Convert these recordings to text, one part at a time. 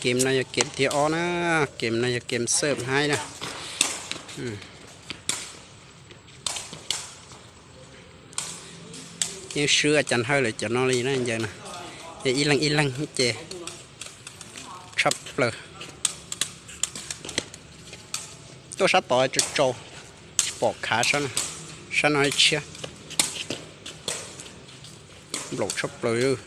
Kem no yog kem thib ob na, kem no yog kem xawb haib na. Yeej swb Cas Hawj lawv cov no li na, ncaws na, yog ib leeg ib leeg ces tshaj plaws. Tuaj sab tod tsau tsau, tsis pom khav sab, sab no tshiab, nplaum tshaj plaws.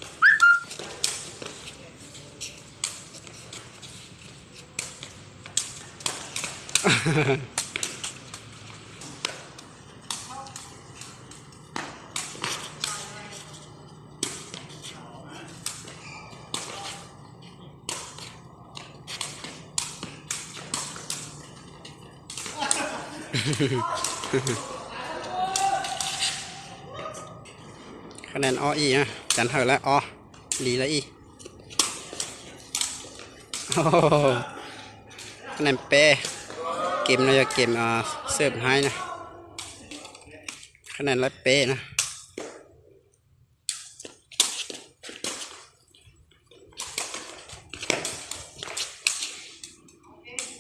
Qhab nees ob ib, Cas Hawj lawv ob, Lis lawv ib. Qhab nees peb, kem no yog kem xawb haib na. Qhab nees lawv peb na.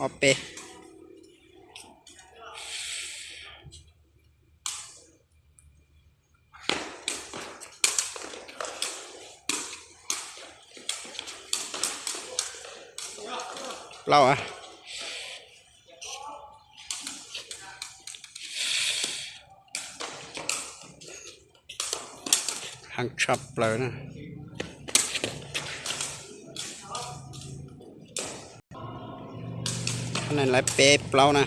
Ob peb. Plaub. Heev tshaj plaws na. Qhab nees lawv peb plaub na.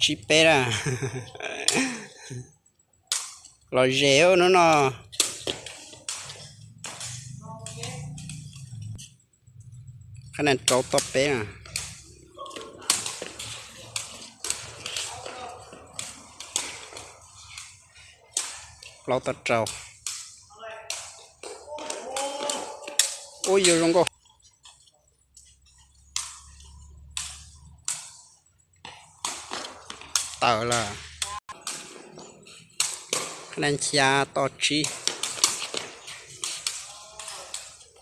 Tsib peb na. Los ze hnub no. Qhab nees rau toj peb na. Plaub toj rau. Ub, yuav zoo nkauj. Tawm lawm. Qhab nees xya toj tsib.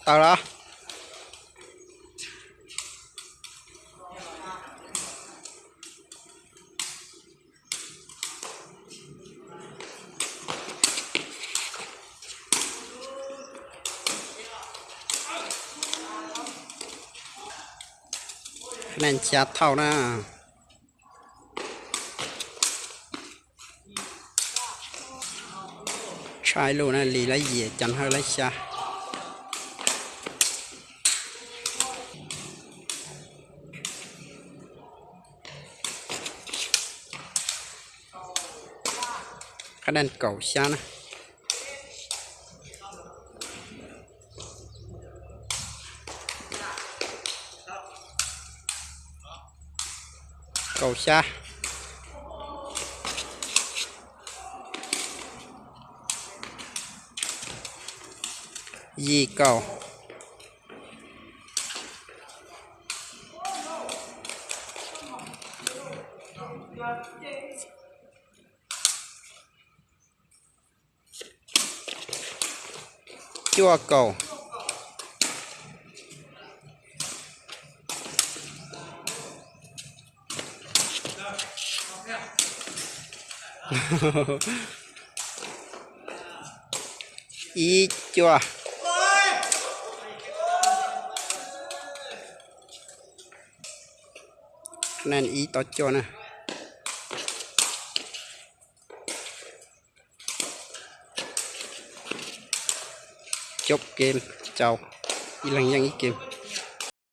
Tawm lawm. Qhab nees xya thauj na. Tshaj ib lub na, Lis lawv yim, Cas Hawj lawv xya. Qhab nees kaum xya na. Kaum xya. Yim kaum. Cuaj kaum. Ib cuaj. Qhab nees ib toj cuaj na. Coob kem, cau, ib leeg yeej ib kem.